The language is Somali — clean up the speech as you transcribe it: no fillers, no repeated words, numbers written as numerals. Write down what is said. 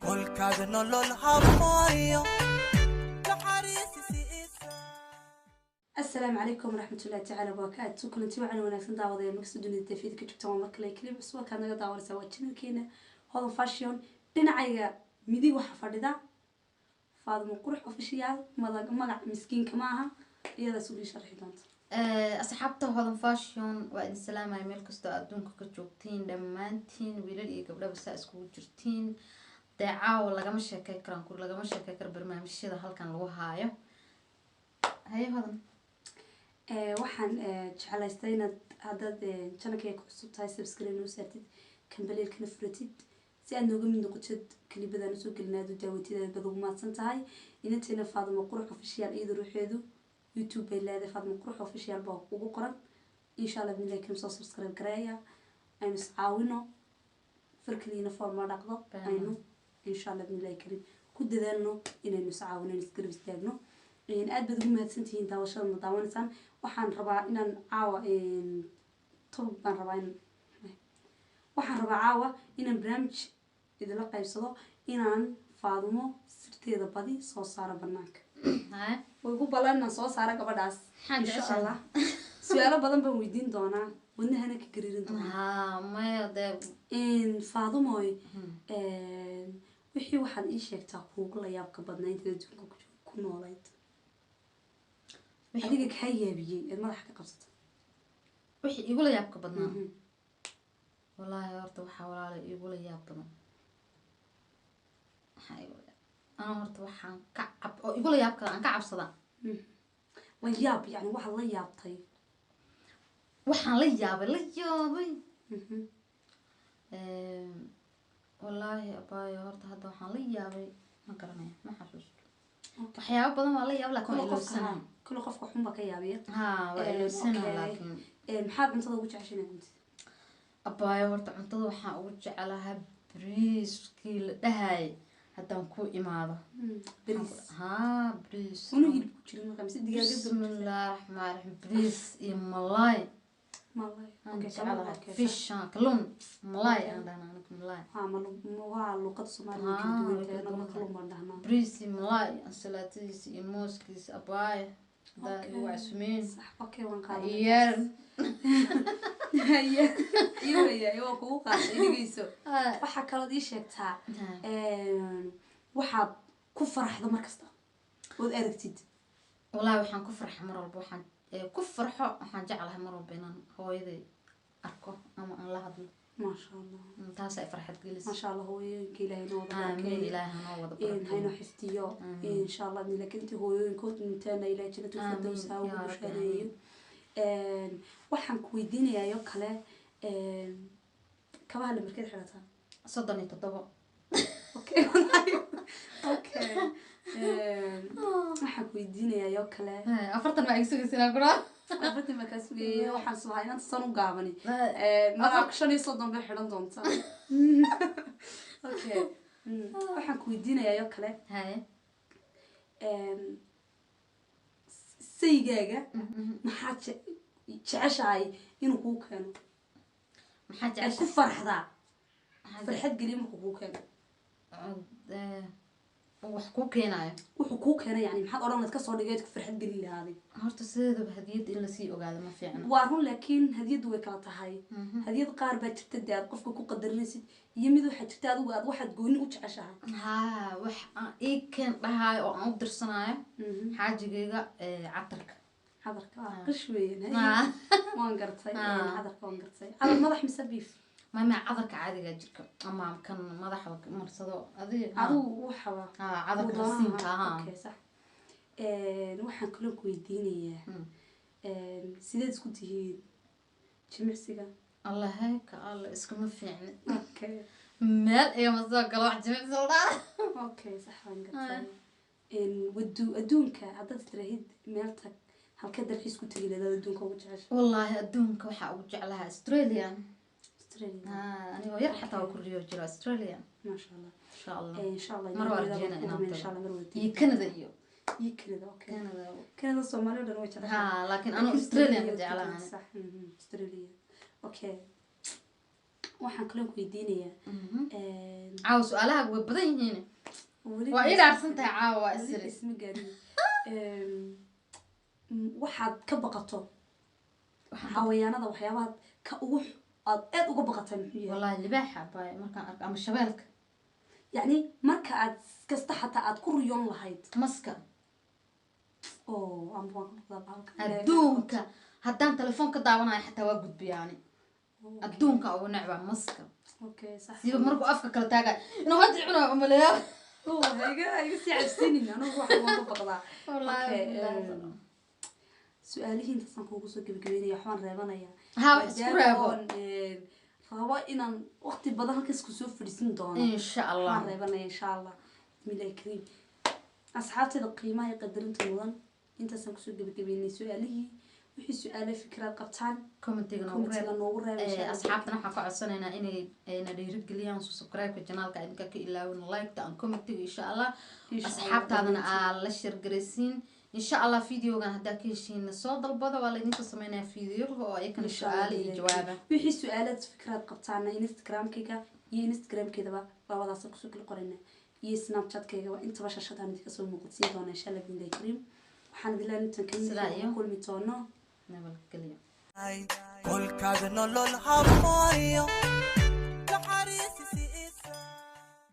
Kolkaad nolol habooyo naxariisi siisa. Asalaamu calaykum waraxmatullahi tacaala wabarakaatu. Kulanti wacan wanaagsan, daawadayaal makasta dunida daafiida ka joogtaan. Waa mar kale clip cusub. Halkaad naga daawanaysaa waa channelkeena Hodan Fashion. Dhinacayga midig waxaa fadhida Faadimo Qurux Official. Magac miskiinka ma aha, iyadaas ugii sharxi doonta. Asxaabta Hodan Fashion waa idin salaamaya meel kastoo adduunka ka joogtiin dhammaantiin, wiilal iyo gabdhaba saa iskugu jirtiin. Dee caawa lagama sheekey karaan kur, lagama sheekey karo barnaamijyada halkan lagu haayo. Haye, Hodan. Waxaan jeclaystay inaad haddaad channelkayga ku cusub tahay subscribe noo saartid, kambaleelkana furatid si aad nooga mid noqotid clipadaan usoo gelina aad u daawatid. Aad baad ugu mahadsan tahay. Inanteena Faadimo Qurux Official iyada ruuxeedu YouTube bay leedahay, Faadimo Qurux Official baa ugu qoran. Insha Allah bidnillahi karim soo subscribe gareeya, aynu iscaawino, farkaliina fool ma dhaqdo. Aynu insha Allah bidnillahi karim ku dadaalno inaynu iscaawino, aynu isgarab istaagno. Aad baad ugu mahadsantihiin daawashada na daawanaysaan. Waxaan rabaa inaan caawa topic baan rabaa in waxaan rabaa caawa inaan barnaamij idinla qaybsado, inaan Faadumo sirteeda badi soo saaro banaanka. Haye. Way ku ballan inaan soo saaro gabadhaas. Maxaan insha jeceshahay? Allah su-aalo badan baan weydiin doonaa, wadnahana ka gariirin doonaa. Haa, maya dee. Faadumoy, wixii waxaad ii sheegtaa kuugu la yaabka badnaa intaad adduunka ku noolayd, adiga kaa yaabiyey eed madaxa ka qabsatay. Wixii igula yaabka badnaa, wallaahi horta waxaa walaala igula yaab badan, waxaa igula yaab anaa horta waxaan ka cab oo igula yaabka aan ka cabsadaa. La yaab, yani waxaad la yaabtay. Waxaan la yaabay, la yaabay. Wallaahi abaayo, horta hadda waxaan la yaabay ma garanaya, ma xasuusto. Waxyaabo badan waa la yaab, laakiin waa Kule qofka ilowsana. Kule qofka xun baa ka yaabiya. Haa, waa ilowsana. Okay. Laakiin Maxaad cuntada ugu jeceshay inaad cuntid? Abaayo, horta cuntada waxaan ugu jeclahaa bariiskii la dhahayay haddaan ku imaado. Bariis? Haa, bariis. Unu hilib ku jirin marka mise digaaga? Bismillahi raxmaan raxiim, bariis iyo malaay. Malay. Aan Okay, kalluun. jeclahay. Okay. Fish, kalluun, malaay aan dhahnaa anaga, malaay. Haa, waa luqada Soomaaliga way kala Haa, duwan way tahay. kala Anaguna duwan tahay. kalluun baan dhahnaa. Bariis iyo malaay, ansalaatadiisa iyo mooskiisa, abaayo, hadaa igu casumeyn. Sax, okay, waan qaadanay. Yeeran. Iyo waa kugu qaaday, dhegeyso. Waxaa kalood ii sheegtaa waxaad ku faraxdo mar kasta ood aragtid. Wallaahi waxaan ku farxa mar walba, waxaan ku farxo, waxaan jeclahay mar walba inaan hooyaday arko ama aan la hadlo. Maasha Allah. Taas ay farxad gelis. Maasha Allah, hooyooyinka Ilaahay noo wada Aamiin. barakeeyo. Ilaahay hanoo wada haynoo barakeeyo. xifdiyo. Aamiin. Insha Allah, laakiin intii hooyooyinkood dhinteena Ilahay jannatul Aamiin, firdaws ha ugu yaa Rabbi. bushaareeyo. Waxaan ku weydiinayaa kale, kabaha lambarkeed xidhataa? 37. Okay, waxaan ku weydiinayaa kale. 40 baa iga sugaysanaa kuraa. 40 baa kaa sugayay. Waxaan subahay inanta san u gaabani malaa 35 bay xidhan doontaa. Okay. Waxaan ku weydiinayaa kale. Haye. Saygaaga maxaad jeceshahay inuu kuu keeno? Maxaa Aad ku jeceshahay? farxdaa, farxad geliya markuu kuu keeno. Wax kuu keenaayo? Wuxuu kuu keenay, yani maxaad odhan lahayd kasoo dhigeed ku farxad gelin lahaaday? Horta sideedaba hadiyadda in lasii ogaado ma fiicna. Waa run, laakiin hadiyaddu way kala tahay. Hadiyad qaar baa jirta dee aad qofka ku qadarinaysid, iyo mid waxaa jirta adigu aad waxaad gooni u jeceshahay. Haa, wax aan ii keen dhahaayo oo aan u dirsanaayo xaajigayga, catarka. Cadarka ah, qish weeyaan. Waan gartay. Cadarka waan gartay. Cadar madax mise biif? Mama, cadarka caadiga jirka ama kan madaxa la marsado adiga. Adigu waxaba Haa, cadarka rasiinka, haa. Okay, sax. Waxaan kaloo ku weydiinayaa, sideed isku tihiin jimicsiga? Allahe ka Alle, iskuma fiicni. Meel igama soo galo wax jimicsi la dhaha. Okay, sax, waan gartay. Wadu adduunka haddaad tirahid meel tag, halkee dalxiis ku tegi lahayd adduunka ugu jecesha? Wallaahi adduunka waxaa ugu jeclahaa Australia. Australia? Haa, anigoo yar xataa waa ku riyo jiro Australia. Maasha Allah. Insha Allah. Insha Allah. Mar waa hooyada rajeyna ku inaan rumeen, tago. insha Allah mar wada Iyo tegi. Canada iyo Iyo Canada, okay. Canada. Canada Soomaaliya oo dhan way jeceshahay. Haa, laakiin anu Australia ma jeclahay. Sax, Australia, okay. Waxaan kaloo ku weydiinayaa Caawa su-aalaha way badan yihiin. Weli Waa ii dhaarsan tahay caawa, waa weli isiri. Isma gaarin. Waxaad ka baqato xawayaanada, waxyaabaha ka ugu aad aad uga baqatay, muxuu yahay? Wallahi libaaxa baay markaan arko ama shabeelka. Yacni marka aad kasta xataa aad ku riyoon lahayd. Maska. Oo amba waan ka baqdaa bahalka. Adduunka haddaan telefoon ka daawanayo xataa waa gudbiyaani. Adduunka ugu necbaa maska. Okay, sax. Siba markuu afka kala taagayo inuu hadda cunayo umaleeyaa. Oh, iga sii cabsinin, anigu waxa waan ka baqdaa. Wallaahi, Okay, billahi. Su-aalihii intaasaan kuugu soo gebagabeynaya. Waxbaan reebanayaa. Ha, wax isku reebo. Maadaama oon, rabo inaan waqti badan halkaas kusoo fadhiisin doono. Insha Allah. Waxaan reebanaya, insha Allah, bismillahi kariim. Asxaabteeda qiimaha iyo qadarinta mudan, intaasaan kusoo gebagabeynay su-aalihii. Wixii su-aale fikraad qabtaan, commentiga noogu reeb. Commentiga noogu reeb, insha Allah. Asxaabtana waxaan ka codsanaynaa inay na dhiirigeliyaan. Subscribe-ka channelka idinka ka ilaawin, like-ta aan commentiga, insha Allah. Insha Allah, Asxaabtaadana aa la share garaysiin, insha Allah. Videogan haddaa ka heshiin, soo dalbada, waa laydinka sameynaya videoga oo ayakana Insha Allah, su-aalo iyo jawaaba. Wixii su-aalaad fikraad qabtaana, Instagramkayga iyo Instagramkeedaba labadaasaan kusoo kala qorayna, iyo Snapchatkaygaba, intaba shashadaan idinka soo muuqadsiin doona, insha Allah billahi kariim. Waxaan idin leeyahay intaan Sidaa kamid iyo kulmi doono. Nabadgelyo. Kolkaad nolol habooyo naxariisi siisa.